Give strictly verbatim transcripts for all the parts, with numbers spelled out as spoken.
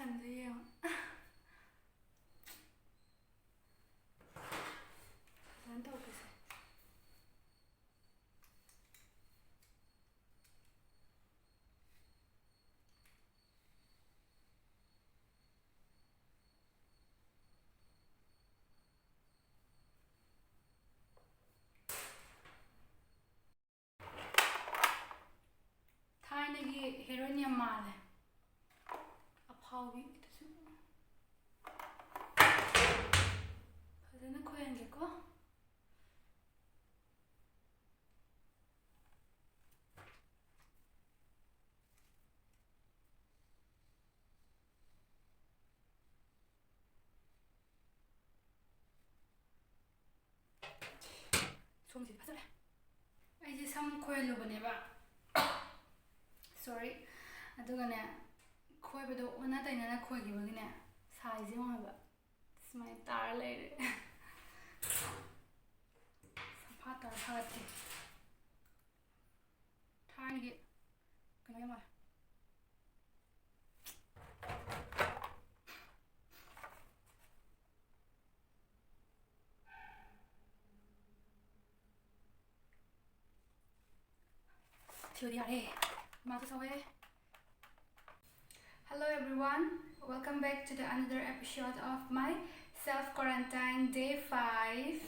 ꯑꯝꯇ ꯌꯦꯡꯉꯣ꯫ ꯐꯖꯅ ꯇꯧꯒꯦꯁꯦ꯫ ꯊꯥꯏꯅꯒꯤ heroine ꯌꯥꯝ ꯃꯥꯜꯂꯦ꯫ ꯑꯐꯥꯎꯕꯤꯗꯨꯁꯨ ꯐꯖꯅ ꯈꯣꯏꯍꯟꯒꯦꯀꯣ꯫ ꯁꯣꯝꯁꯤꯗꯤ ꯐꯖꯔꯦ꯫ ꯑꯩꯁꯦ ꯁꯝ ꯈꯣꯏꯍꯜꯂꯨꯕꯅꯦꯕ, sorry, ꯑꯗꯨꯒꯅꯦ, ꯈꯣꯏꯕꯗꯣ ꯑꯣꯟꯅ ꯇꯩꯅꯅ ꯈꯣꯏꯈꯤꯕꯒꯤꯅꯦ, ꯁꯥꯏꯁꯦ ꯌꯦꯡꯉꯣ ꯍꯥꯏꯕ, ꯁꯨꯃꯥꯏꯅ ꯇꯥꯔ ꯂꯩꯔꯦ꯫ ꯁꯝꯐꯥ ꯇꯧꯔ ꯐꯥꯒꯠꯀꯦ꯫ ꯊꯥꯏꯅꯒꯤ ꯀꯩꯅꯣ ꯌꯥꯝ ꯃꯥꯜꯂꯦ꯫ ꯁꯤꯗꯤ ꯌꯥꯔꯦ꯫ ꯃꯥꯁꯨ ꯁꯧꯋꯦ꯫ Hello everyone, welcome back to the another episode of my self quarantine day five.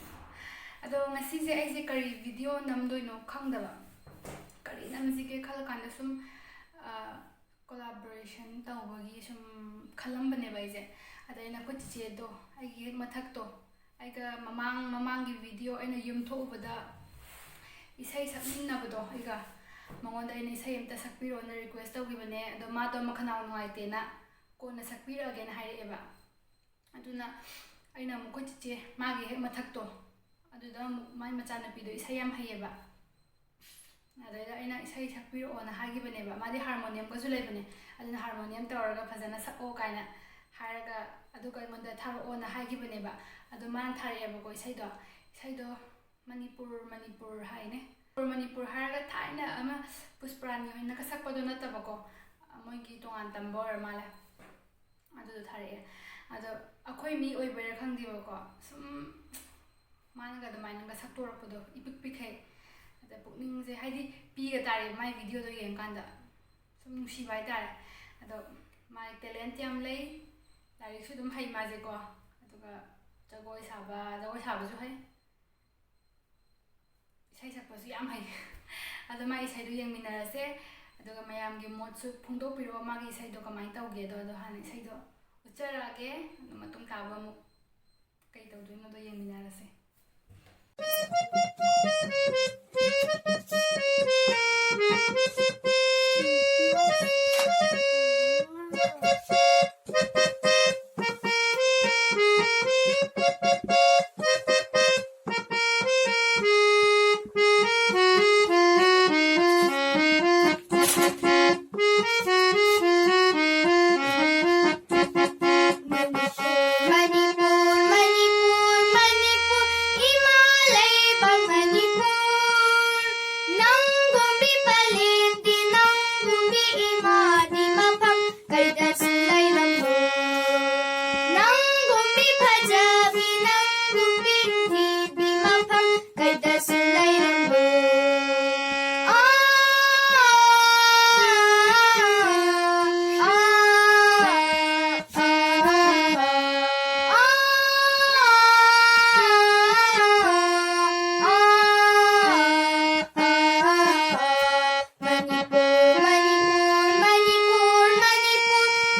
ꯑꯗꯣ ꯉꯁꯤꯁꯦ ꯑꯩꯁꯦ ꯀꯔꯤ video ꯅꯝꯗꯣꯏꯅꯣ ꯈꯪꯗꯕ, ꯀꯔꯤ ꯅꯝꯁꯤꯒꯦ ꯈꯜꯂꯀꯥꯟꯗ ꯁꯨꯝ, ꯑ, collaboration ꯇꯧꯕꯒꯤ ꯁꯨꯝ ꯈꯜꯂꯝꯕꯅꯦꯕ ꯑꯩꯁꯦ꯫ ꯑꯗ ꯑꯩꯅ ꯑꯩꯈꯣꯏ ꯆꯤꯆꯦꯗꯣ, ꯑꯩꯒꯤ ꯍꯦꯛ ꯃꯊꯛꯇꯣ, ꯑꯩꯒ ꯃꯃꯥꯡ ꯃꯃꯥꯡꯒꯤ video ꯑꯩꯅ ꯌꯨꯝ ꯊꯣꯛꯎꯕꯗ ꯏꯁꯩ ꯁꯛꯃꯤꯟꯅꯕꯗꯣ ꯑꯩꯒ, ꯃꯉꯣꯟꯗ ꯑꯩꯅ ꯏꯁꯩ ꯑꯝꯇ ꯁꯛꯄꯤꯔꯣꯅ request ꯇꯧꯈꯤꯕꯅꯦ꯫ ꯑꯗꯣ ꯃꯥꯗꯣ ꯃꯈꯅꯥꯎ ꯅꯨꯡꯉꯥꯏꯇꯦꯅ ꯀꯣꯟꯅ ꯁꯛꯄꯤꯔꯛꯑꯒꯦꯅ ꯍꯥꯏꯔꯛꯑꯦꯕ꯫ ꯑꯗꯨꯅ ꯑꯩꯅ ꯑꯃꯨꯛ ꯑꯩꯈꯣꯏ ꯆꯤꯆꯦ, ꯃꯥꯒꯤ ꯍꯦꯛ ꯃꯊꯛꯇꯣ, ꯑꯗꯨꯗ ꯑꯃꯨꯛ ꯃꯥꯏ ꯃꯆꯥꯅꯨꯄꯤꯗꯣ ꯏꯁꯩ ꯌꯥꯝ ꯍꯩꯌꯦꯕ꯫ ꯑꯗꯩꯗ ꯑꯩꯅ ꯏꯁꯩ ꯁꯛꯄꯤꯔꯛꯑꯣꯅ ꯍꯥꯏꯈꯤꯕꯅꯦꯕ꯫ ꯃꯥꯗꯤ ꯍꯥꯔꯃꯣꯅꯤꯌꯝꯒꯁꯨ ꯂꯩꯕꯅꯦ, ꯑꯗꯨꯅ ꯍꯥꯔꯃꯣꯅꯤꯌꯝ ꯇꯧꯔꯒ ꯐꯖꯅ ꯁꯛꯑꯣ ꯀꯥꯏꯅ ꯍꯥꯏꯔꯒ, ꯑꯗꯨꯒ ꯑꯩꯉꯣꯟꯗ ꯊꯥꯔꯛꯑꯣꯅ ꯍꯥꯏꯈꯤꯕꯅꯦꯕ꯫ ꯑꯗꯣ ꯃꯥꯅ ꯊꯥꯔꯛꯑꯦꯕꯀꯣ ꯏꯁꯩꯗꯣ꯫ ꯏꯁꯩꯗꯣ ꯃꯅꯤꯄꯨꯔ, ꯃꯅꯤꯄꯨꯔ ꯍꯥꯏꯅꯦ꯫ ꯃꯅꯤꯄꯨꯔ, ꯃꯅꯤꯄꯨꯔ ꯍꯥꯏꯔꯒ ꯊꯥꯏꯅ ꯑꯃ ꯄꯨꯁꯄꯔꯥꯅꯤ ꯍꯣꯏꯅꯒ ꯁꯛꯄꯗꯣ ꯅꯠꯇꯕꯀꯣ, ꯃꯣꯏꯒꯤ ꯇꯣꯉꯥꯟ ꯇꯝꯕ ꯑꯣꯏꯔ ꯃꯥꯜꯂꯦ꯫ ꯑꯗꯨꯗꯣ ꯊꯥꯔꯛꯑꯦ꯫ ꯑꯗꯣ ꯑꯩꯈꯣꯏ ꯃꯤ ꯑꯣꯏꯕꯩꯔꯥ ꯈꯪꯗꯦꯕꯀꯣ, ꯁꯨꯝ ꯃꯥꯅꯒ ꯑꯗꯨꯃꯥꯏꯅꯒ ꯁꯛꯇꯣꯔꯛꯄꯗꯣ, ꯏꯄꯤꯛ ꯄꯤꯛꯈꯩ꯫ ꯑꯗ ꯄꯨꯛꯅꯤꯡꯁꯦ, ꯍꯥꯏꯗꯤ, ꯄꯤꯒ ꯇꯥꯔꯦ ꯃꯥꯏ ꯚꯤꯗꯤꯑꯣꯗꯣ ꯌꯦꯡꯀꯥꯟꯗ꯫ ꯁꯨꯝ ꯅꯨꯡꯁꯤꯕ ꯍꯥꯏꯇꯥꯔꯦ꯫ ꯑꯗꯣ ꯃꯥꯏ ꯇꯦꯂꯦꯟꯠ ꯌꯥꯝ ꯂꯩ, ꯂꯥꯏꯔꯤꯛꯁꯨ ꯑꯗꯨꯝ ꯍꯩ ꯃꯥꯁꯦꯀꯣ꯫ ꯑꯗꯨꯒ ꯖꯒꯣꯏ ꯁꯥꯕ, ꯖꯒꯣꯏ ꯁꯥꯕꯁꯨ ꯍꯩ, ꯏꯁꯩ ꯁꯛꯄꯁꯨ ꯌꯥꯝ ꯍꯩ꯫ ꯑꯗꯣ ꯃꯥꯏ ꯏꯁꯩꯗꯣ ꯌꯦꯡꯃꯤꯟꯅꯔꯁꯦ, ꯑꯗꯨꯒ ꯃꯌꯥꯝꯒꯤ ꯃꯣꯠꯁꯨ ꯐꯣꯡꯗꯣꯛꯄꯤꯔꯛꯑꯣ, ꯃꯥꯒꯤ ꯏꯁꯩꯗꯣ ꯀꯃꯥꯏꯅ ꯇꯧꯒꯦꯗꯣ꯫ ꯑꯗꯣ ꯍꯥꯟꯅ ꯏꯁꯩꯗꯣ ꯎꯠꯆꯔꯛꯑꯒꯦ, ꯑꯗꯨ ꯃꯇꯨꯡ ꯇꯥꯕ ꯑꯃꯨꯛ ꯀꯩ ꯇꯧꯗꯣꯏꯅꯣꯗꯣ ꯌꯦꯡꯃꯤꯟꯅꯔꯁꯦ꯫ ꯃꯅꯤꯄꯨꯔ, ꯃꯅꯤꯄꯨꯔ, ꯃꯅꯤꯄꯨꯔ, ꯏꯃꯥ ꯂꯩꯕꯥꯛ ꯃꯅꯤꯄꯨꯔ, ꯅꯪꯒꯨꯝꯕꯤ ꯄꯂꯦꯝꯗꯤ, ꯅꯪꯒꯨꯝꯕꯤ ꯏꯃꯥꯗꯤ ꯃꯐꯝ ꯀꯩꯗꯁꯨ ꯂꯩꯔꯝꯂꯣꯏ꯫ ꯅꯪꯒꯨꯝꯕꯤ ꯐꯖꯕꯤ, ꯅꯪꯒꯨꯝꯕꯤ ꯅꯨꯡꯁꯤꯕꯤ ꯃꯐꯝ ꯀꯩꯗꯁꯨ ꯂꯩꯔꯝꯂꯣꯏ꯫ ꯑꯥ, ꯑꯥ, ꯑꯥ, ꯑꯥ, ꯑꯥ, ꯑꯥ, ꯑꯥ, ꯑꯥ, ꯑꯥ꯫ ꯃꯅꯤꯄꯨꯔ, ꯃꯅꯤꯄꯨꯔ, ꯃꯅꯤꯄꯨꯔ, ꯃꯅꯤꯄꯨꯔ,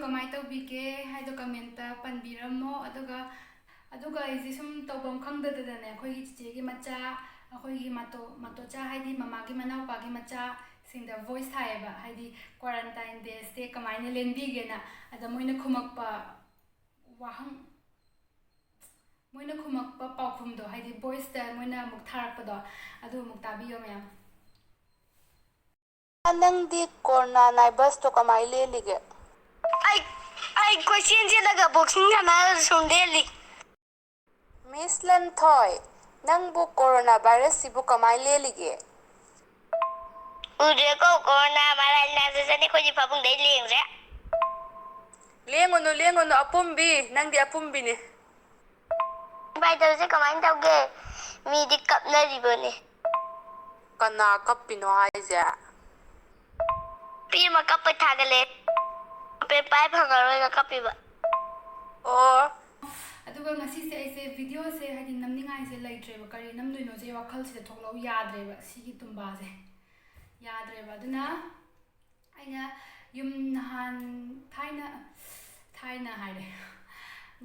ꯀꯃꯥꯏꯅ ꯇꯧꯕꯤꯒꯦ ꯍꯥꯏꯗꯣ comment ꯇ ꯄꯟꯕꯤꯔꯝꯃꯣ꯫ ꯑꯗꯨꯒ, ꯑꯗꯨꯒ ꯑꯩꯁꯦ ꯁꯨꯝ ꯇꯧꯐꯝ ꯈꯪꯗꯗꯅꯅꯦ, ꯑꯩꯈꯣꯏꯒꯤ ꯆꯤꯆꯦꯒꯤ ꯃꯆꯥ, ꯑꯩꯈꯣꯏꯒꯤ ꯃꯇꯣ-, ꯃꯇꯣꯆꯥ ꯍꯥꯏꯗꯤ ꯃꯃꯥꯒꯤ ꯃꯅꯥꯎꯄꯥꯒꯤ ꯃꯆꯥꯁꯤꯡꯗ voice ꯊꯥꯏꯌꯦꯕ, ꯍꯥꯏꯗꯤ quarantine days ꯁꯦ ꯀꯃꯥꯏꯅ ꯂꯦꯟꯕꯤꯒꯦꯅ꯫ ꯑꯗ ꯃꯣꯏꯅ ꯈꯨꯝꯃꯛꯄ ꯋꯥꯍꯪ, ꯃꯣꯏꯅ ꯈꯨꯝꯃꯛꯄ ꯄꯥꯎꯈꯨꯝꯗꯣ, ꯍꯥꯏꯗꯤ voice ꯇ ꯃꯣꯏꯅ ꯑꯃꯨꯛ ꯊꯥꯔꯛꯄꯗꯣ, ꯑꯗꯨ ꯑꯃꯨꯛ ꯇꯥꯕꯤꯌꯣ ꯃꯌꯥꯝ꯫ ꯅꯪꯗꯤ ꯀꯣꯔꯣꯅꯥ ꯅꯥꯏꯕꯁꯇꯣ ꯀꯃꯥꯏ ꯂꯦꯜꯂꯤꯒꯦ? ꯑꯩ, ꯑꯩ ꯀꯣꯏꯆꯦꯟ ꯆꯦꯜꯂꯒ boxing ꯁꯥꯟꯅꯔꯒ ꯁꯨꯝ ꯂꯦꯜꯂꯤ꯫ ꯃꯤꯁ ꯂꯟꯊꯣꯏ, ꯅꯪꯕꯨ ꯀꯣꯔꯣꯅꯥ ꯚꯥꯏꯔꯁꯁꯤꯕꯨ ꯀꯃꯥꯏ ꯂꯦꯜꯂꯤꯒꯦ? ꯎꯗ꯭ꯔꯦꯀꯣ, ꯀꯣꯔꯣꯅꯥ ꯃꯥꯂꯦꯝ ꯅꯥꯖꯖꯅꯤ, ꯑꯩꯈꯣꯏꯗꯤ ꯐꯃꯨꯡꯗꯩ ꯂꯦꯡꯗ꯭ꯔꯦ꯫ ꯂꯦꯡꯉꯨꯅꯨ, ꯂꯦꯡꯉꯨꯅꯨ, ꯑꯄꯨꯝꯕꯤ, ꯅꯪꯗꯤ ꯑꯄꯨꯝꯕꯤꯅꯤ꯫ ꯚꯥꯏ, ꯇꯧꯔꯤꯁꯦ ꯀꯃꯥꯏꯅ ꯇꯧꯒꯦ? ꯃꯤꯗꯤ ꯀꯞꯅꯔꯤꯕꯅꯤ꯫ ꯀꯅꯥ ꯀꯞꯄꯤꯅꯣ ꯍꯥꯏꯁꯦ? ꯅꯨꯄꯤ ꯑꯃ ꯀꯞꯄ ꯊꯥꯒꯠꯂꯦ꯫ ꯄꯦ ꯄꯥꯏ ꯐꯪꯉꯔꯣꯏꯅ ꯀꯞꯄꯤꯕ꯫ ꯑꯣ꯫ ꯑꯗꯨꯒ ꯉꯁꯤꯁꯦ ꯑꯩꯁꯦ video ꯁꯦ ꯍꯥꯏꯗꯤ ꯅꯝꯅꯤꯡꯉꯥꯏꯁꯦ ꯂꯩꯇ꯭ꯔꯦꯕ, ꯀꯔꯤ ꯅꯝꯗꯣꯏꯅꯣꯁꯦ ꯋꯥꯈꯜꯁꯤꯗ ꯊꯣꯛꯂꯛꯎ ꯌꯥꯗ꯭ꯔꯦꯕ, ꯁꯤꯒꯤ ꯇꯨꯝꯕꯥꯁꯦ ꯌꯥꯗ꯭ꯔꯦꯕ꯫ ꯑꯗꯨꯅ ꯑꯩꯅ ꯌꯨꯝ ꯅꯍꯥꯟ, ꯊꯥꯏꯅ, ꯊꯥꯏꯅ ꯍꯥꯏꯔꯦ,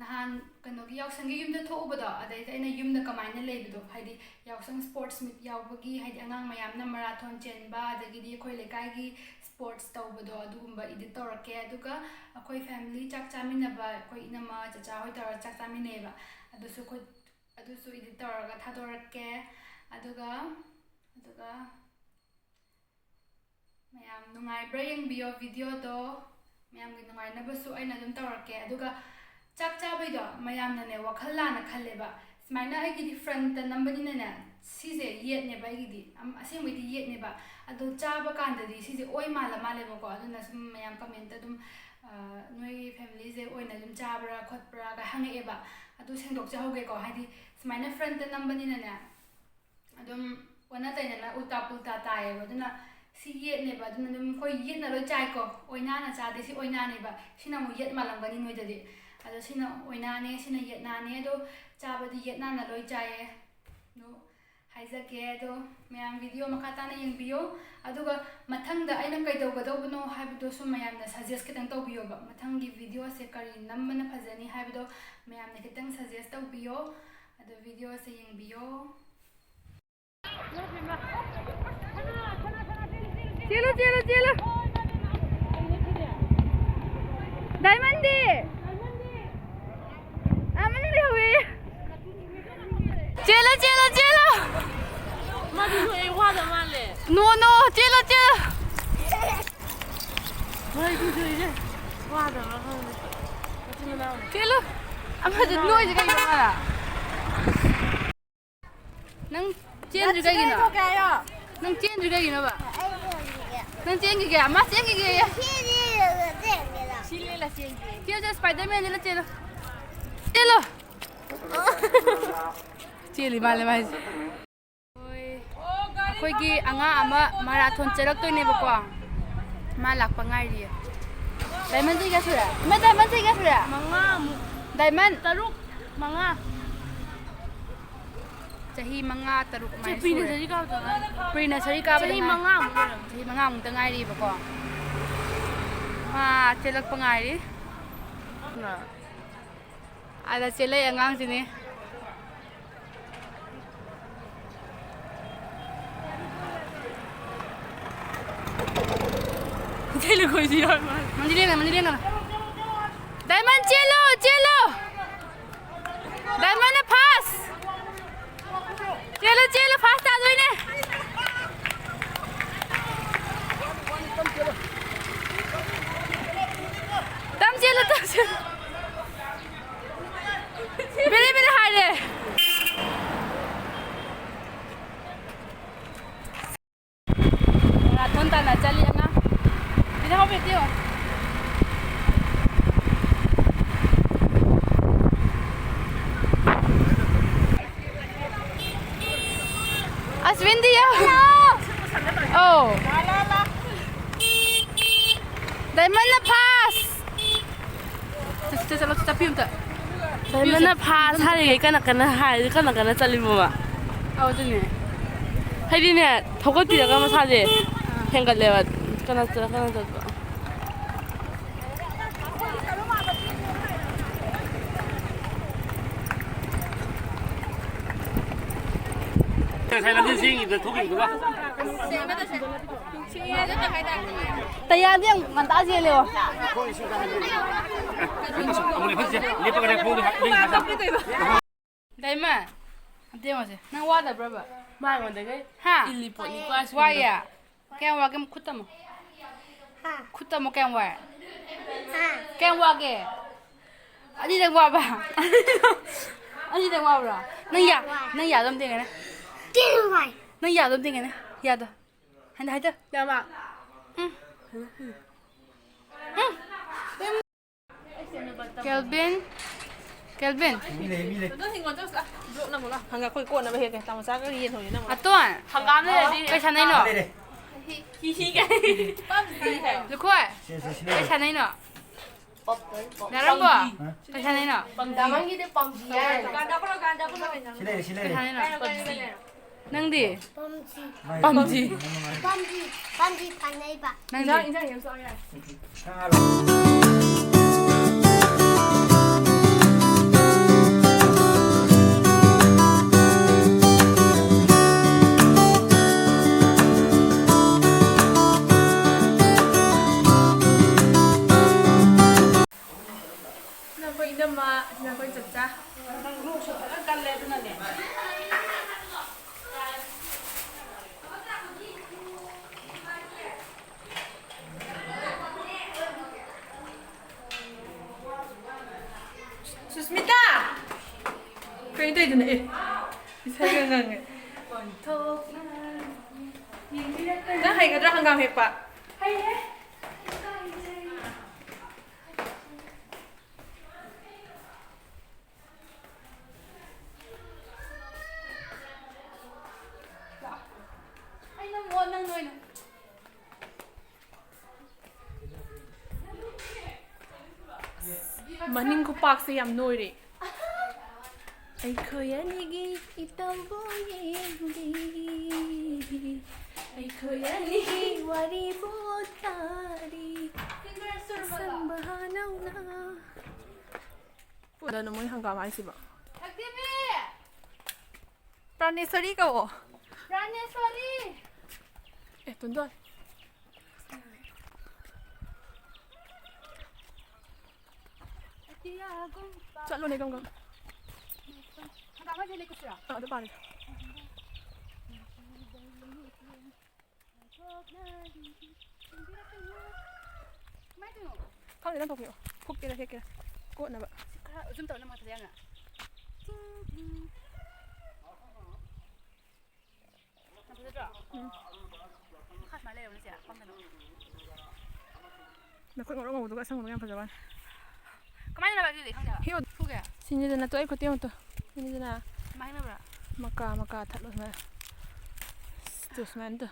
ꯅꯍꯥꯟ ꯀꯩꯅꯣꯒꯤ ꯌꯥꯎꯁꯪꯒꯤ ꯌꯨꯝꯗ ꯊꯣꯛꯎꯕꯗꯣ, ꯑꯗꯩꯗ ꯑꯩꯅ ꯌꯨꯝꯗ ꯀꯃꯥꯏꯅ ꯂꯩꯕꯗꯣ, ꯍꯥꯏꯗꯤ ꯌꯥꯎꯁꯪ sports meet ꯌꯥꯎꯕꯒꯤ, ꯍꯥꯏꯗꯤ ꯑꯉꯥꯡ ꯃꯌꯥꯝꯅ marathon ꯆꯦꯟꯕ, ꯑꯗꯒꯤꯗꯤ ꯑꯩꯈꯣꯏ ꯂꯩꯀꯥꯏꯒꯤ sports ꯇꯧꯕꯗꯣ, ꯑꯗꯨꯒꯨꯝꯕ edit ꯇꯧꯔꯛꯀꯦ꯫ ꯑꯗꯨꯒ ꯑꯩꯈꯣꯏ family ꯆꯥꯛ ꯆꯥꯃꯤꯟꯅꯕ, ꯑꯩꯈꯣꯏ ꯏꯅꯝꯃ ꯆꯆꯥ ꯍꯣꯏ ꯇꯧꯔꯒ ꯆꯥꯛ ꯆꯥꯃꯤꯟꯅꯩꯌꯦꯕ, ꯑꯗꯨꯁꯨ ꯑꯩꯈꯣꯏ, ꯑꯗꯨꯁꯨ edit ꯇꯧꯔꯒ ꯊꯥꯗꯣꯔꯛꯀꯦ꯫ ꯑꯗꯨꯒ, ꯑꯗꯨꯒ ꯃꯌꯥꯝ ꯅꯨꯡꯉꯥꯏꯕ꯭ꯔꯥ ꯌꯦꯡꯕꯤꯌꯣ video ꯗꯣ꯫ ꯃꯌꯥꯝꯒꯤ ꯅꯨꯡꯉꯥꯏꯅꯕꯁꯨ ꯑꯩꯅ ꯑꯗꯨꯝ ꯇꯧꯔꯛꯀꯦ꯫ ꯑꯗꯨꯒ ꯆꯥꯛ ꯆꯥꯕꯩꯗꯣ ꯃꯌꯥꯝꯅꯅꯦ ꯋꯥꯈꯜ ꯂꯥꯟꯅ ꯈꯜꯂꯦꯕ꯫ ꯁꯨꯃꯥꯏꯅ ꯑꯩꯒꯤꯗꯤ front ꯇ ꯅꯝꯕꯅꯤꯅꯅꯦ, ꯁꯤꯁꯦ ꯌꯦꯠꯅꯦꯕ ꯑꯩꯒꯤꯗꯤ꯫ ꯑꯝ-, ꯑꯁꯦꯡꯕꯩꯗꯤ ꯌꯦꯠꯅꯦꯕ꯫ ꯑꯗꯣ ꯆꯥꯕ ꯀꯥꯟꯗꯗꯤ ꯁꯤꯁꯦ ꯑꯣꯏ ꯃꯥꯜꯂ ꯃꯥꯜꯂꯦꯕꯀꯣ꯫ ꯑꯗꯨꯅ ꯁꯨꯝ ꯃꯌꯥꯝ comment ꯇ ꯑꯗꯨꯝ, ꯑ, "ꯅꯣꯏ family ꯁꯦ ꯑꯣꯏꯅ ꯑꯗꯨꯝ ꯆꯥꯕ꯭ꯔꯥ ꯈꯣꯠꯄ꯭ꯔꯥ?" ꯒ ꯍꯪꯉꯛꯑꯦꯕ꯫ ꯑꯗꯨ ꯁꯦꯡꯗꯣꯛꯆꯍꯧꯒꯦꯀꯣ꯫ ꯍꯥꯏꯗꯤ ꯁꯨꯃꯥꯏꯅ front ꯇ ꯅꯝꯕꯅꯤꯅꯅꯦ, ꯑꯗꯨꯝ ꯑꯣꯟꯅ ꯇꯩꯅꯅ ꯎꯜꯇꯥ ꯄꯨꯜꯇꯥ ꯇꯥꯏꯌꯦꯕ꯫ ꯑꯗꯨꯅ ꯁꯤ ꯌꯦꯠꯅꯦꯕ, ꯑꯗꯨꯅ ꯑꯗꯨꯝ ꯑꯩꯈꯣꯏ ꯌꯦꯠꯅ ꯂꯣꯏ ꯆꯥꯏꯀꯣ꯫ ꯑꯣꯏꯅꯥꯅ ꯆꯥꯗꯦ, ꯁꯤ ꯑꯣꯏꯅꯥꯅꯦꯕ꯫ ꯁꯤꯅ ꯑꯃꯨꯛ ꯌꯦꯠ ꯃꯥꯜꯂꯝꯒꯅꯤ ꯅꯣꯏꯗꯗꯤ꯫ ꯑꯗꯣ ꯁꯤꯅ ꯑꯣꯏꯅꯥꯅꯦ, ꯁꯤꯅ ꯌꯦꯠꯅꯥꯅꯦ꯫ ꯑꯗꯣ ꯆꯥꯕꯗꯤ ꯌꯦꯠꯅꯥꯅ ꯂꯣꯏ ꯆꯥꯏꯌꯦ꯫ ꯑꯗꯣ ꯍꯥꯏꯖꯒꯦ꯫ ꯑꯗꯣ ꯃꯌꯥꯝ video ꯃꯈꯥ ꯇꯥꯅ ꯌꯦꯡꯕꯤꯌꯣ꯫ ꯑꯗꯨꯒ ꯃꯊꯪꯗ ꯑꯩꯅ ꯀꯩꯗꯧꯒꯗꯧꯕꯅꯣ ꯍꯥꯏꯕꯗꯨꯁꯨ ꯃꯌꯥꯝꯅ suggest ꯈꯤꯇꯪ ꯇꯧꯕꯤꯌꯣꯕ꯫ ꯃꯊꯪꯒꯤ videoꯁꯦ ꯀꯔꯤ ꯅꯝꯕꯅ ꯐꯖꯅꯤ ꯍꯥꯏꯕꯗꯣ ꯃꯌꯥꯝꯅ ꯈꯤꯇꯪ suggest ꯇꯧꯕꯤꯌꯣ꯫ ꯑꯗꯣ videoꯁꯦ ꯌꯦꯡꯕꯤꯌꯣ꯫ ꯆꯦꯜꯂꯨ, ꯆꯦꯜꯂꯨ, ꯆꯦꯜꯂꯨ꯫ ꯗꯥꯏꯃꯟꯗꯤ? ꯑꯥ, ꯃꯅꯤꯡ ꯂꯩꯍꯧꯋꯦ꯫ ꯆꯦꯜꯂꯣ, ꯆꯦꯜꯂꯣ, ꯆꯦꯜꯂꯣ꯫ ꯃꯥꯗꯤ ꯅꯣꯛꯑꯦ, ꯋꯥꯗ ꯃꯥꯜꯂꯦ꯫ No, no, ꯆꯦꯜꯂꯣ, ꯆꯦꯜꯂꯣ꯫ ꯃꯥꯗꯤ ꯅꯣꯛꯏꯁꯦ ꯋꯥꯗꯕ꯭ꯔꯥ ꯈꯪꯗꯦ꯫ ꯃꯆꯤꯟ ꯃꯅꯥꯎꯅꯤ꯫ ꯆꯦꯜꯂꯨ꯫ ꯑꯃꯗ ꯅꯣꯛꯏꯁꯦ ꯀꯩꯒꯤꯅꯣ ꯃꯥꯅ? ꯅꯪ ꯆꯦꯟꯗ꯭ꯔꯤ ꯀꯩꯒꯤꯅꯣ? ꯅꯪ ꯆꯦꯟꯗ꯭ꯔꯤ ꯀꯩꯒꯤꯅꯣꯕ? ꯅꯪ ꯆꯦꯟꯈꯤꯒꯦ? ꯃꯥ ꯆꯦꯟꯈꯤꯒꯦꯌꯦ꯫ ꯁꯤ ꯂꯤꯂꯥ ꯆꯦꯟꯒꯦ꯫ ꯆꯦꯜꯂꯣ, ꯆꯦꯜꯂꯣ, Spiderman ꯁꯤꯗ ꯆꯦꯜꯂꯣ꯫ ꯆꯦꯜꯂꯣ꯫ ꯆꯦꯜꯂꯤ ꯃꯥꯜꯂꯦ ꯃꯥꯏꯁꯦ꯫ ꯍꯣꯏ꯫ ꯑꯩꯈꯣꯏꯒꯤ ꯑꯉꯥꯡ ꯑꯃ marathon ꯆꯦꯜꯂꯛꯇꯣꯏꯅꯦꯕꯀꯣ꯫ ꯃꯥ ꯂꯥꯛꯄ ꯉꯥꯏꯔꯤꯌꯦ꯫ ꯗꯥꯏꯃꯟ ꯆꯍꯤ ꯀꯌꯥ ꯁꯨꯔꯦ? ꯏꯃꯥ, ꯗꯥꯏꯃꯟ ꯆꯍꯤ ꯀꯌꯥ ꯁꯨꯔꯦ? ꯃꯉꯥꯃꯨꯛ꯫ ꯗꯥꯏꯃꯟ? ꯇꯔꯨꯛ, ꯃꯉꯥ꯫ ꯆꯍꯤ ꯃꯉꯥ, ꯇꯔꯨꯛ ꯆꯦ, ꯑꯗꯨꯃꯥꯏꯅ pre ꯁꯨꯔꯦ꯫ Nursery ꯀꯥꯕꯗ ꯉꯥꯏꯔꯤ꯫ Pre nursery ꯀꯥꯕꯗ ꯆꯍꯤ ꯉꯥꯏ-, ꯃꯉꯥꯃꯨꯛ ꯑꯣꯏꯔꯝꯅꯤ꯫ ꯆꯍꯤ ꯃꯉꯥꯃꯨꯛꯇ ꯉꯥꯏꯔꯤꯕꯀꯣ꯫ ꯃꯥ ꯆꯦꯜꯂꯛꯄ ꯉꯥꯏꯔꯤ꯫ ꯑꯗ ꯆꯦꯜꯂꯛꯏ ꯑꯉꯥꯡꯁꯤꯅꯦ꯫ ꯏꯁꯩ ꯂꯨꯈꯣꯏꯁꯨ ꯌꯥꯎꯔ ꯃꯥꯜꯂꯦ꯫ ꯃꯟꯗꯤ ꯂꯦꯡꯒꯅꯨ, ꯃꯟꯗꯤ ꯂꯦꯡꯒꯅꯨ꯫ ꯗꯥꯏꯃꯟ ꯆꯦꯜꯂꯣ, ꯆꯦꯜꯂꯣ꯫ ꯗꯥꯏꯃꯟꯅ first꯫ ꯆꯦꯜꯂꯨ, ꯆꯦꯜꯂꯨ, first ꯇꯥꯗꯣꯏꯅꯦ꯫ ꯇꯝ ꯆꯦꯜꯂꯨ, ꯇꯝ ꯆꯦꯜꯂꯨ꯫ ꯕꯦꯔꯦ ꯕꯦꯔꯦ ꯍꯥꯏꯔꯦ꯫ Marathon ꯇꯥꯟꯅ ꯆꯠꯂꯤ ꯑꯉꯥꯡ꯫ ꯁꯤꯗ ꯍꯧꯕꯤꯔꯇꯤꯌꯣ꯫ ꯑꯁ, ꯋꯤꯟꯗꯤ ꯌꯥꯎ꯫ ꯑꯧ꯫ ꯗꯥꯏꯃꯟꯅ first꯫ ꯆꯠ-, ꯆꯠ-, ꯆꯠꯂꯣ, ꯆꯠꯄꯤꯌꯨ ꯑꯝꯇ꯫ ꯗꯥꯏꯃꯟꯅ first ꯍꯥꯏꯔꯤꯉꯩ ꯀꯟꯅ ꯀꯟꯅ ꯍꯥꯏꯔꯤ, ꯀꯟꯅ ꯀꯟꯅ ꯆꯠꯂꯤꯕꯣꯕ꯫ ꯑꯧ, ꯑꯗꯨꯅꯦ꯫ ꯍꯥꯏꯗꯤꯅꯦ, ꯊꯧꯒꯠꯄꯤꯔꯒ ꯃꯁꯥꯁꯦ ꯍꯦꯟꯒꯠꯂꯦꯕ꯫ ꯀꯅꯥ ꯆꯠ-, ꯀꯅꯥ ꯆꯠꯄ? ꯉꯁꯥꯏ ꯂꯝꯖꯦꯟ ꯆꯦꯟꯈꯤꯕꯗ ꯊꯣꯛꯈꯤꯕꯗꯨꯒ꯫ ꯇꯌꯥꯔꯗꯤ ꯌꯥꯝ ꯉꯟꯇꯥ ꯆꯦꯜꯂꯦꯕ꯫ ꯑꯃꯨꯛ ꯂꯦꯞꯍꯟꯁꯦ꯫ ꯂꯦꯞꯄꯒꯅꯦ ꯈꯣꯡꯗꯣ ꯂꯦꯡ ꯊꯥꯖ꯫ ꯗꯥꯏꯃꯟ, ꯑꯝꯇ ꯌꯦꯡꯉꯣꯁꯦ꯫ ꯅꯪ ꯋꯥꯗꯕ꯭ꯔꯕ? ꯃꯥ ꯑꯩꯉꯣꯟꯗꯒꯤ ꯍꯥ? ꯏꯜꯂꯤ ꯄꯣꯠꯅꯤꯀꯣ ꯑꯁꯤꯒꯨꯝꯕꯗꯣ꯫ ꯋꯥꯏꯌꯦ? ꯀꯌꯥꯝ ꯋꯥꯒꯦ? ꯈꯨꯠ ꯊꯝꯃꯣ꯫ ꯍꯥ? ꯈꯨꯠ ꯊꯝꯃꯣ, ꯀꯌꯥꯝ ꯋꯥꯏ? ꯍꯥ? ꯀꯌꯥꯝ ꯋꯥꯒꯦ? ꯑꯅꯤꯔꯛ ꯋꯥꯕ? ꯑꯅꯤꯔꯛ ꯋꯥꯕ꯭ꯔꯣ? ꯅꯪ ꯌꯥ-, ꯋꯥꯏ꯫ ꯅꯪ ꯌꯥꯗꯣ ꯑꯝꯇ ꯌꯦꯡꯒꯦꯅꯦ꯫ ꯀꯌꯥꯝ ꯋꯥꯏ? ꯅꯪ ꯌꯥꯗꯣ ꯑꯝꯇ ꯌꯦꯡꯒꯦꯅꯦ꯫ ꯌꯥꯗꯣ꯫ ꯍꯟꯗ ꯍꯥꯏꯗꯣ꯫ ꯌꯥꯕ꯫ ꯎꯝ꯫ ꯎꯝ꯫ Calvin, Calvin. ꯃꯤ ꯂꯩ, ꯃꯤ ꯂꯩ꯫ ꯑꯗꯣ ꯍꯤꯡꯒꯣꯜ ꯆꯠꯂꯨꯁꯤ ꯂꯥꯎ꯫ ꯕ꯭ꯂꯣꯛ ꯅꯝꯃꯨ ꯂꯥꯎ꯫ ꯍꯪꯒꯥꯝ ꯑꯩꯈꯣꯏ ꯀꯣꯠꯅꯕ ꯍꯦꯛꯀꯦ꯫ ꯇꯥꯃꯣ ꯆꯥꯒ ꯌꯦꯟ ꯊꯣꯡꯉꯦ ꯅꯝꯃꯨ ꯂꯥꯎ꯫ ꯑꯇꯣꯟ꯫ ꯍꯪꯒꯥꯝ ꯂꯩꯔꯗꯤ ꯀꯩ ꯁꯥꯟꯅꯩꯅꯣ? ꯂꯩꯔꯦ꯫ ꯍꯤ, ꯍꯤ ꯀꯥꯏ꯫ ꯄꯞꯖꯤ ꯍꯥꯏ꯫ ꯂꯨꯈꯣꯏ꯫ ꯁꯤ, ꯁꯤ, ꯁꯤ ꯀꯩ ꯂꯩꯔꯦ꯫ ꯁꯥꯟꯅꯩꯅꯣ? ꯅꯥꯔꯝꯕꯣ? ꯍꯥ? ꯀꯩ ꯁꯥꯟꯅꯩꯅꯣ? ꯗꯥꯃꯟꯒꯤꯗꯤ ꯄꯞꯖꯤ ꯍꯥꯏ꯫ ꯁꯤ ꯂꯩꯔꯦ, ꯁꯤ ꯀꯩ ꯂꯩꯔꯦ꯫ ꯁꯥꯟꯅꯩꯅꯣ? ꯄꯞꯖꯤ꯫ ꯅꯪꯗꯤ? ꯄꯝꯖꯤ꯫ ꯃꯥꯏ ꯄꯝꯖꯤ꯫ ꯅꯨꯡꯉꯥꯏ꯫ ꯄꯝꯖꯤ꯫ ꯄꯝꯖꯤ ꯁꯥꯟꯅꯩꯕ꯫ ꯅꯪꯗꯤ? ꯏꯟꯖꯥꯡ, ꯏꯟꯖꯥꯡ ꯌꯥꯝ ꯆꯥꯎ ꯌꯥꯏ꯫ ꯅꯪ ꯍꯥꯏꯔꯣ꯫ ꯅꯈꯣꯏ ꯏꯅꯝꯃ, ꯅꯈꯣꯏ ꯆꯞꯆꯥ꯫ ꯅꯪ ꯂꯣꯛꯁꯨ ꯐꯖꯅ ꯀꯜꯂꯦ ꯑꯗꯨꯅꯅꯦ꯫ ꯁꯨꯁꯃꯤꯇꯥ! ꯀꯩꯅꯣ ꯇꯧꯔꯤꯗꯨꯅ? ꯑꯦ, ꯏꯁꯩꯒ ꯉꯪꯉꯦ꯫ ꯅꯪ ꯍꯩꯒꯗ꯭ꯔꯥ ꯍꯪꯒꯥꯝ ꯍꯦꯛꯄ? ꯍꯩꯍꯦ꯫ ꯑꯩ ꯅꯝꯃꯣ, ꯅꯪ ꯑꯣꯏꯅ꯫ ꯃꯅꯤꯡ ꯈꯨꯄꯥꯛꯁꯦ ꯌꯥꯝ ꯅꯣꯏꯔꯦ꯫ ꯑꯩꯈꯣꯏ ꯑꯅꯤꯒꯤ ꯏꯇꯧꯕꯨ ꯌꯦꯡꯕꯤ, ꯑꯩꯈꯣꯏ ꯑꯅꯤꯒꯤ ꯋꯥꯔꯤꯕꯨ ꯇꯥꯔꯤ, ꯑꯁꯪꯕ ꯍꯥꯅꯧꯅ꯫ ꯀꯗꯥꯏꯅꯣ ꯃꯣꯏ ꯍꯪꯒꯥꯝ ꯍꯥꯏꯁꯤꯕꯣ? ꯁꯛꯇꯤꯕꯤ! ꯄ꯭ꯔꯥꯅꯦꯁꯣꯔꯤ ꯀꯧꯋꯣ꯫ ꯄ꯭ꯔꯥꯅꯦꯁꯣꯔꯤ! ꯑꯦ, ꯇꯣꯟꯗꯣꯟ꯫ ꯆꯠꯂꯣꯅꯦ, ꯒꯝ ꯒꯝ꯫ ꯍꯪꯒꯥꯝ ꯍꯥꯏꯁꯦ ꯂꯩꯀꯨꯠꯁꯤꯔꯣ? ꯑꯥ, ꯑꯗꯨ ꯄꯥꯜꯂꯦ꯫ ꯀꯃꯥꯏꯅ ꯇꯧꯅꯣ? ꯈꯪꯗꯦ, ꯅꯪ ꯊꯣꯛꯄꯤꯔꯣ꯫ ꯐꯨꯛꯀꯦꯔꯥ ꯍꯦꯛꯀꯦꯔꯥ꯫ ꯀꯣꯠꯅꯕ꯫ ꯁꯤ ꯈꯔ zoom ꯇꯧ, ꯅꯝꯃꯣ ꯐꯖꯅ꯫ ꯇꯤꯡ, ꯇꯤꯡ꯫ ꯌꯥꯝ ꯐꯖꯗ꯭ꯔꯣ? ꯎꯝ꯫ ꯃꯈꯥ ꯁꯨꯃꯥꯏꯅ ꯂꯩꯔꯝꯅꯤꯁꯦ, ꯄꯪꯒꯅꯣ꯫ ꯅꯈꯨꯠ ꯉꯧꯔꯣꯛ ꯉꯧꯕꯗꯨꯒ ꯑꯁꯪꯕꯗꯨꯒ ꯌꯥꯝ ꯐꯖꯕ ꯋꯥꯅꯤ꯫ ꯀꯃꯥꯏꯅ ꯅꯝꯃꯛꯀꯦ ꯑꯗꯨꯗꯤ? ꯈꯪꯗꯦ ꯍꯥꯏꯕ꯫ ꯍꯤ ꯑꯣ-, ꯐꯨꯒꯦ? ꯁꯤꯅꯤꯗꯅ ꯇꯣ, ꯑꯩ ꯈꯨꯠꯇꯤ ꯑꯃꯨꯛꯇ꯫ ꯁꯤꯅꯤꯗꯅ꯫ ꯀꯃꯥꯏꯅ ꯅꯝꯕ꯭ꯔꯥ? ꯃꯀꯥ, ꯃꯀꯥ ꯊꯠꯂꯣ ꯁꯨꯃꯥꯏꯅ꯫ ꯇꯨ, ꯁꯨꯃꯥꯏꯅ ꯇꯧ꯫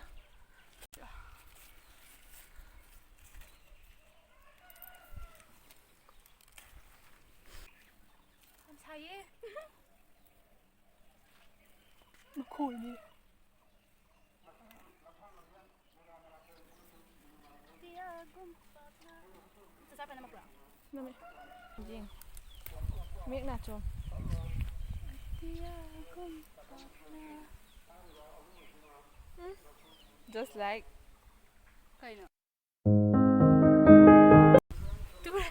ꯌꯥꯝ ꯁꯥꯏꯌꯦ꯫ ꯃꯈꯣꯏꯅꯤ꯫ ꯆꯥꯛ ꯆꯥ ꯄꯦꯟꯅ ꯃꯄꯨꯔꯥ? ꯅꯝꯃꯦ꯫ ꯌꯦꯡ꯫ ꯃꯌꯦꯛ ꯅꯥꯆꯣꯝ꯫ ꯎꯝ꯫ Just like꯫ ꯀꯩꯅꯣ? ꯇꯨꯔꯦ꯫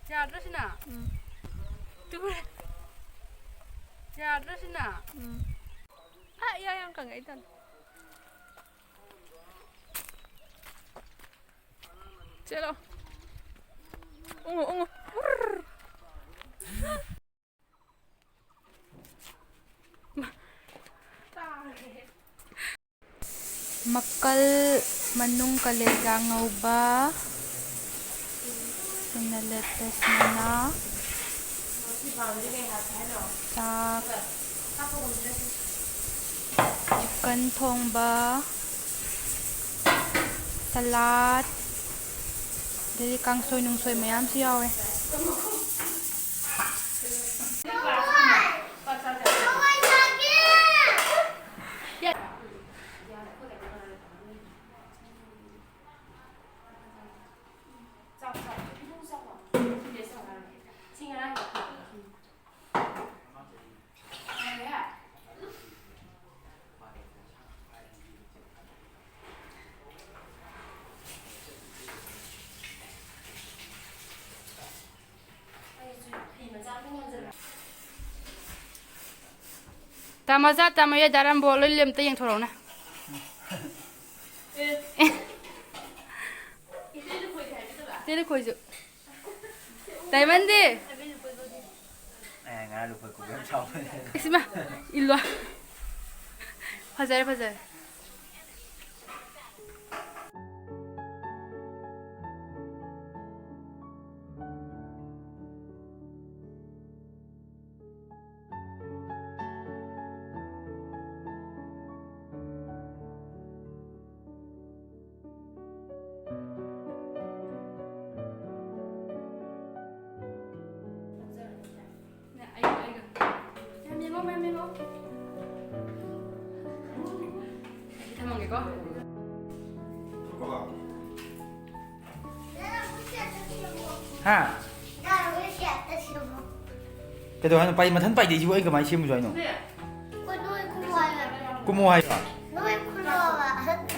ꯌꯥꯗ꯭ꯔꯣ ꯁꯤꯅ? ꯎꯝ꯫ ꯇꯨꯔꯦ꯫ ꯌꯥꯗ꯭ꯔꯣ ꯁꯤꯅ? ꯎꯝ꯫ ꯍꯥ, ꯏꯌꯥ ꯌꯥꯝ ꯀꯪꯉꯦ, ꯑꯩ ꯇꯜꯂꯦ꯫ ꯆꯦꯜꯂꯣ꯫ ꯎꯪꯉꯣ, ꯎꯪꯉꯣ꯫ ꯎꯔꯔ꯫ ꯃꯀꯜ ꯃꯅꯨꯡ ꯀꯂꯦꯖꯥ ꯉꯧꯕ, ꯑꯗꯨꯅ lettuce ꯃꯅꯥ, ꯆꯥꯛ, chicken ꯊꯣꯡꯕ, salad, ꯑꯗꯩꯗꯤ ꯀꯥꯡꯁꯣꯏ ꯅꯨꯡꯁꯣꯏ ꯃꯌꯥꯝꯁꯨ ꯌꯥꯎꯋꯦ꯫ ꯃꯆꯥ ꯇꯝꯃ ꯌꯥꯏ ꯗꯥꯔꯝꯕꯣ ꯂꯣꯏ ꯂꯦꯝꯇ ꯌꯦꯡꯊꯣꯔꯛꯎꯅꯦ꯫ ꯏꯆꯦ ꯂꯨꯈꯣꯏꯁꯨ꯫ ꯗꯥꯏꯃꯟꯗꯤ? ꯑꯦ, ꯉꯔꯥꯡ ꯂꯨꯈꯣꯏ ꯈꯨꯕꯤ ꯌꯥꯝ ꯆꯥꯎꯕꯅꯦ꯫ ꯏꯁ ꯏꯃꯥ, ꯏꯜꯂꯣ꯫ ꯐꯖꯔꯦ, ꯐꯖꯔꯦ꯫ ꯊꯝꯃꯒꯦꯀꯣ꯫ ꯍꯥ? ꯀꯩꯗꯧ ꯍꯥꯏꯅꯣ? ꯄꯥꯏ-, ꯃꯊꯟ ꯄꯥꯏꯗꯣꯏꯁꯤꯕꯨ ꯑꯩ ꯀꯃꯥꯏꯅ ꯁꯦꯝꯃꯨꯁꯨ ꯍꯥꯏꯅꯣ? ꯀꯨꯝꯃꯣ ꯍꯥꯏꯕ꯫ ꯀꯨꯝꯃꯣ ꯍꯥꯏꯕ? ꯅꯣꯏ ꯈꯨꯜꯂꯣꯕ꯫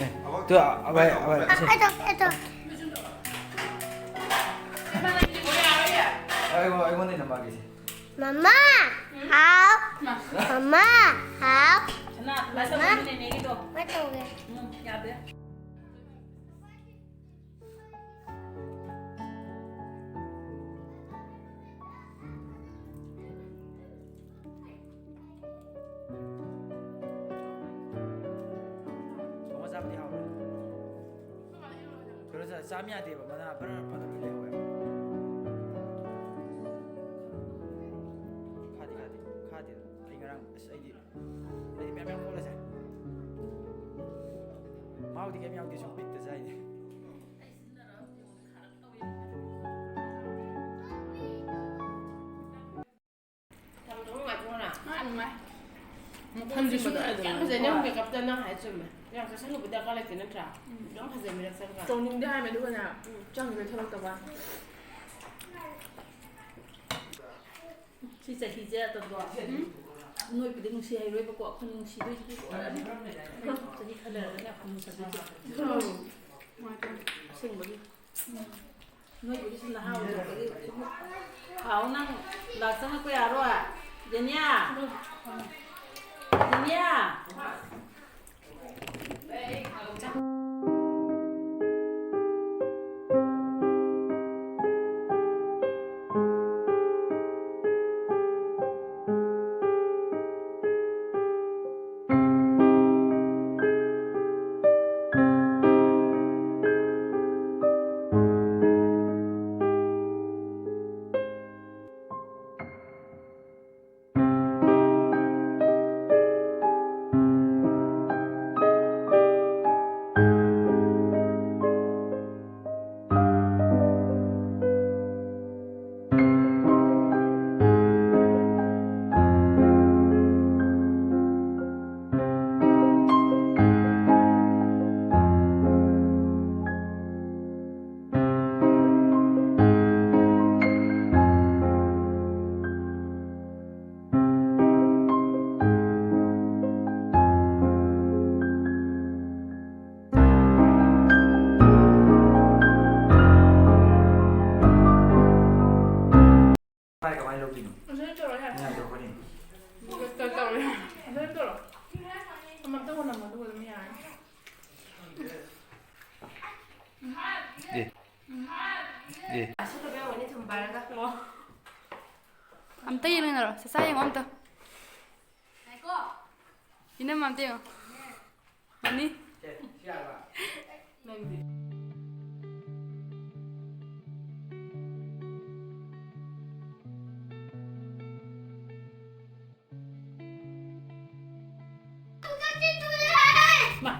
ꯑꯦ, ꯇꯨ, ꯑ, ꯑ, ꯑ, ꯑ, ꯑꯁꯦ꯫ ꯑꯩ ꯇꯧ-, ꯑꯩ ꯇꯧ-, ꯑꯩꯉꯣꯟ-, ꯑꯩꯉꯣꯟꯗ ꯅꯝꯃꯛꯑꯒꯦ ꯁꯦ꯫ ꯃꯃꯥ, ꯍꯥꯎ꯫ ꯃꯃꯥ, ꯍꯥꯎ꯫ ꯁꯅꯥ, ꯃꯃꯥ꯫ ꯅꯦꯅꯦꯒꯤꯗꯣ꯫ ꯀꯃꯥꯏ ꯇꯧꯒꯦ? ꯎꯝ, ꯌꯥꯗꯦ꯫ ꯊꯣꯡꯉ ꯆꯥꯕꯗꯤ ꯍꯥꯎꯔꯣꯏ꯫ ꯀꯩꯅꯣ ꯆꯥ-, ꯆꯥꯝ ꯌꯥꯗꯦꯕ, ꯃꯅꯥ ꯕꯔ ꯕꯔ ꯄꯠꯂ ꯂꯣꯏ ꯂꯩꯍꯧꯋꯦꯕ꯫ ꯈꯥꯗꯤ ꯈꯥꯗꯦ, ꯈꯥꯗꯦ꯫ ꯑꯩ ꯉꯔꯥꯡ, ꯑꯁ, ꯑꯩꯗꯤ, ꯑꯩꯗꯤ ꯃꯌꯥꯝ ꯃꯌꯥꯝ ꯀꯣꯠꯂ ꯆꯥꯏ꯫ ꯃꯍꯥꯎꯗꯤ ꯀꯩꯝ ꯌꯥꯎꯗꯦ, ꯁꯨꯝ ꯕꯤꯠꯇ ꯆꯥꯏꯅꯦ꯫ ꯊꯝꯗꯧ ꯅꯨꯡꯉꯥꯏꯇ꯭ꯔꯣ ꯉꯔꯥꯡ? ꯉꯔꯥꯡ ꯅꯨꯡꯉꯥꯏ꯫ ꯃꯈꯜꯁꯨ ꯁꯨꯝ ꯌꯥꯝ ꯐꯖꯩꯅꯦ, ꯍꯣꯏ꯫ Makeupꯇ ꯅꯪ ꯍꯥꯏ ꯆꯨꯝꯃꯦ꯫ ꯌꯥꯝ ꯆꯥꯁꯜꯂꯨꯕ ꯗꯔꯀꯥꯔ ꯂꯩꯇꯦ ꯅꯠꯇ꯭ꯔꯥ? ꯎꯝ꯫ ꯑꯗꯨꯝ ꯐꯖꯩ ꯃꯤꯔꯛ ꯆꯪꯀꯥꯟꯗ꯫ ꯇꯧꯅꯤꯡꯗꯦ ꯍꯥꯏꯔꯝꯃꯦ ꯑꯗꯨꯒꯅꯦ, ꯎꯝ꯫ ꯆꯪꯉꯤꯕꯩ ꯊꯕꯛ ꯇꯧꯕ꯫ ꯁꯤ ꯆꯍꯤꯁꯦ ꯑꯇꯣꯞꯄ, ꯎꯝ? ꯅꯣꯏꯕꯨꯗꯤ ꯅꯨꯡꯁꯤ ꯍꯩꯔꯣꯏꯕꯀꯣ, ꯑꯩꯈꯣꯏꯅ ꯅꯨꯡꯁꯤꯗꯣꯏꯁꯤꯗꯤ ꯂꯣꯏꯔꯅꯤ꯫ ꯆꯍꯤ ꯈꯔ ꯂꯩꯔꯒꯅꯦ ꯑꯩꯈꯣꯏ ꯅꯨꯡꯁꯤꯗꯣꯏꯁꯦ꯫ ꯎꯝ꯫ ꯑꯁꯦꯡꯕꯒꯤ꯫ ꯎꯝ꯫ ꯅꯣꯏꯕꯨꯗꯤ ꯁꯨꯝ ꯅꯍꯥ ꯑꯣꯏꯔꯛꯄꯒꯤ ꯁꯨꯝ ꯍꯥꯎ ꯅꯪ ꯂꯥꯛ ꯆꯪꯉꯛꯄ ꯌꯥꯔꯣꯏ꯫ ꯖꯦꯅꯤꯌꯥ! Yeah. ꯀꯃꯥꯏꯅ ꯂꯧꯗꯣꯏꯅꯣ? ꯑꯗꯨꯗ ꯇꯧꯔꯣ ꯌꯥꯔꯦ꯫ ꯉꯥꯏꯈꯣ, ꯍꯣꯔꯦꯟ꯫ ꯑꯗꯨꯗ ꯇꯧꯔꯣ ꯌꯥꯔꯦ꯫ ꯑꯗꯨꯗ ꯇꯧꯔꯣ꯫ ꯑꯃꯇ ꯍꯣꯟꯅꯃꯣ, ꯑꯗꯨꯒ ꯑꯗꯨꯝ ꯌꯥꯔꯅꯤ꯫ ꯑꯦ꯫ ꯑꯦ꯫ ꯑꯁꯤ ꯈꯛꯇ ꯑꯣꯏꯅꯤ ꯊꯨꯝ ꯄꯥꯏꯔꯒ꯫ ꯑꯣ꯫ ꯑꯝꯇ ꯌꯦꯡꯃꯤꯟꯅꯔꯣ꯫ ꯆꯥꯆꯥ ꯌꯦꯡꯉꯣ ꯑꯝꯇ꯫ ꯉꯥꯏꯈꯣ꯫ ꯏꯅꯝꯃ ꯑꯝꯇ ꯌꯦꯡꯉꯣ꯫ ꯃꯅꯤ꯫ ꯅꯪꯗꯤ꯫ ꯃꯥ꯫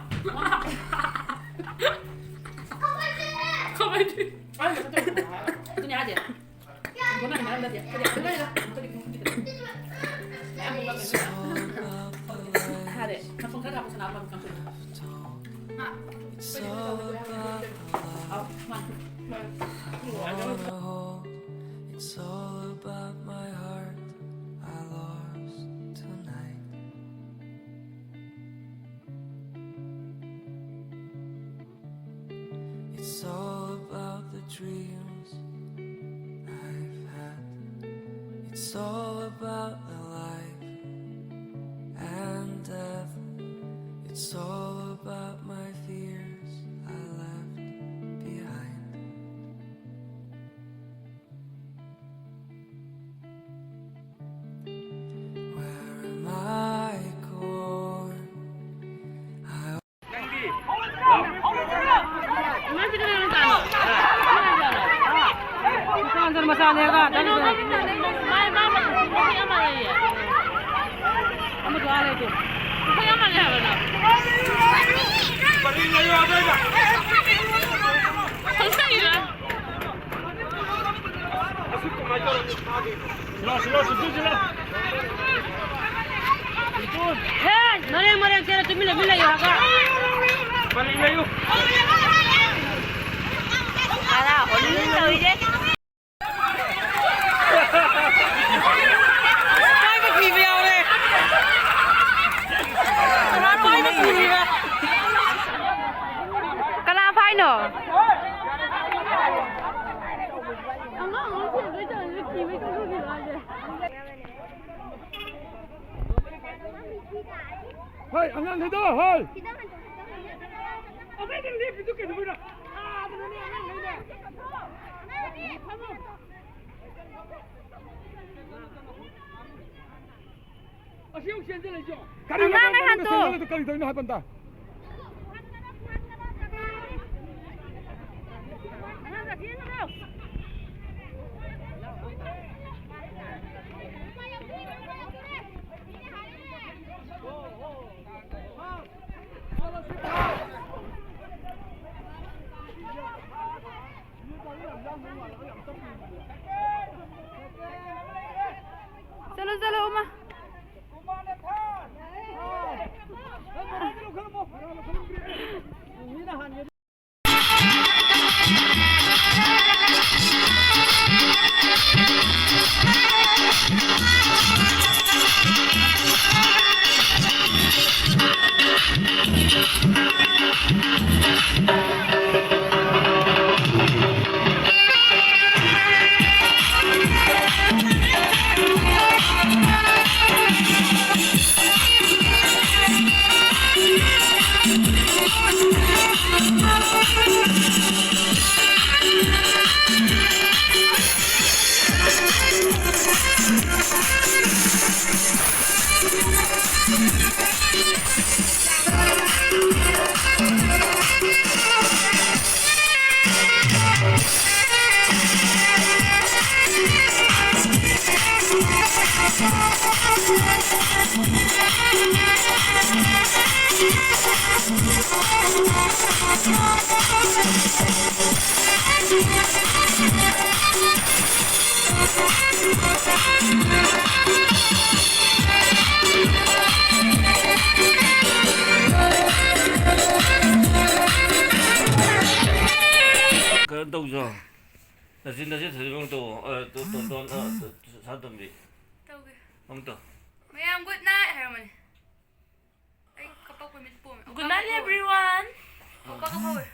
ꯈꯣꯃꯥꯏꯗꯤ꯫ ꯑꯗꯨꯅꯦ ꯍꯥꯏꯁꯦ꯫ It's all about my heart I lost tonight. It's all about the dreams I've had. It's all about the life and ꯀꯩꯅꯣ ꯈꯪꯗꯦ, ꯃꯥꯏ ꯃꯥ ꯃꯈꯨꯠ ꯑꯃ ꯂꯩꯌꯦ꯫ ꯑꯃꯗꯣ ꯑꯥ ꯂꯩꯗꯣ꯫ ꯃꯈꯨꯠ ꯑꯃ ꯂꯩ ꯍꯥꯏꯕꯗꯣ꯫ ꯈꯪꯗꯦ꯫ ꯁꯤꯂꯥꯎ, ꯁꯤꯂꯥꯎ, ꯁꯤꯂꯥꯎ, ꯁꯤꯂꯥꯎ꯫ ꯍꯦ, ꯃꯔꯦꯡ ꯃꯔꯦꯡ ꯆꯦꯜꯂ ꯇꯨꯃꯤꯟ ꯂꯩꯌꯨ ꯍꯥꯏꯕ꯫ ꯄꯔꯦꯡ ꯂꯩꯌꯨ꯫ ꯇꯔꯥ ꯑꯣꯟꯅꯤ ꯇꯧꯔꯤꯁꯦ꯫ ꯄꯥꯏꯕ ꯀꯤꯕ ꯌꯥꯎꯔꯦ꯫ ꯄꯥꯏꯕ ꯀꯤꯕ꯫ ꯀꯅꯥ ꯐꯥꯏꯅꯣ? ꯍꯣꯏ, ꯑꯉꯥꯡꯈꯩꯗꯣ, ꯍꯣꯏ꯫ ꯑꯉꯥꯡꯈꯩꯗꯣ ꯂꯦꯞꯄꯤꯗꯨ ꯀꯩꯗꯧꯕꯩꯅꯣ? ꯊꯥꯗꯅꯅꯦ ꯑꯉꯥꯡꯈꯩꯅꯦ꯫ ꯑꯁꯤ ꯑꯃꯨꯛ ꯆꯦꯟꯁꯤꯜꯂꯛꯏꯁꯦ꯫ ꯀꯔꯤꯅꯣ ꯑꯉꯥꯡ ꯑꯉꯥꯡ ꯍꯥꯟꯇꯣ꯫ ꯆꯦꯟꯁꯤꯜꯂꯛꯏꯗꯣ ꯀꯔꯤ ꯇꯧꯔꯤꯅꯣ ꯍꯥꯏꯕ ꯑꯝꯇ? ꯆꯠꯂꯣ, ꯆꯠꯂꯣ, ꯎꯃꯥ꯫ ꯀꯩꯅꯣ ꯇꯧꯖꯣ꯫ ꯅꯆꯤꯟ ꯅꯆꯤꯟ ꯊꯤꯕ ꯑꯃ ꯇꯧꯑꯣ꯫ ꯑ, ꯇꯣ-, ꯇꯣꯟ-, ꯇꯣꯟ-, ꯑ, ꯇꯣ-, ꯁꯥ ꯇꯣꯝꯕꯤ꯫ ꯇꯧꯒꯦ꯫ ꯑꯃꯨꯛ ꯇꯧ꯫ ꯃꯌꯥꯝ good night ꯍꯥꯏꯔꯝꯃꯅꯤ꯫ ꯑꯩ ꯀꯄꯛꯄ ꯃꯤꯠ ꯄꯣꯝꯃꯦ꯫ Good night, everyone. ꯀꯄꯛ ꯍꯧꯋꯦ꯫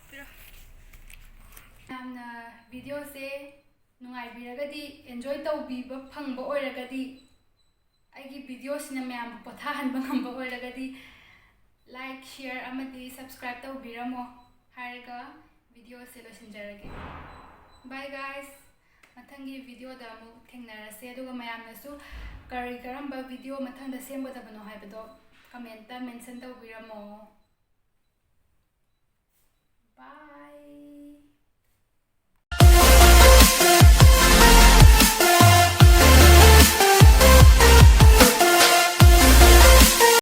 ꯄꯤꯔꯣ꯫ ꯌꯥꯝꯅ videoꯁꯦ ꯅꯨꯡꯉꯥꯏꯕꯤꯔꯒꯗꯤ, enjoy ꯇꯧꯕꯤꯕ ꯐꯪꯕ ꯑꯣꯏꯔꯒꯗꯤ, ꯑꯩꯒꯤ videoꯁꯤꯅ ꯃꯌꯥꯝꯕꯨ ꯄꯣꯊꯥꯍꯟꯕ ꯉꯝꯕ ꯑꯣꯏꯔꯒꯗꯤ, like, share ꯑꯃꯗꯤ subscribe ꯇꯧꯕꯤꯔꯝꯃꯣ ꯍꯥꯏꯔꯒ videoꯁꯦ ꯂꯣꯏꯁꯤꯟꯖꯔꯒꯦ꯫ Bye guys, ꯃꯊꯪꯒꯤ videoꯗ ꯑꯃꯨꯛ ꯊꯦꯡꯅꯔꯁꯦ, ꯑꯗꯨꯒ ꯃꯌꯥꯝꯅꯁꯨ ꯀꯔꯤ ꯀꯔꯝꯕ video ꯃꯊꯪꯗ ꯁꯦꯝꯒꯗꯕꯅꯣ ꯍꯥꯏꯕꯗꯣ commentꯇ mention ꯇꯧꯕꯤꯔꯝꯃꯣ꯫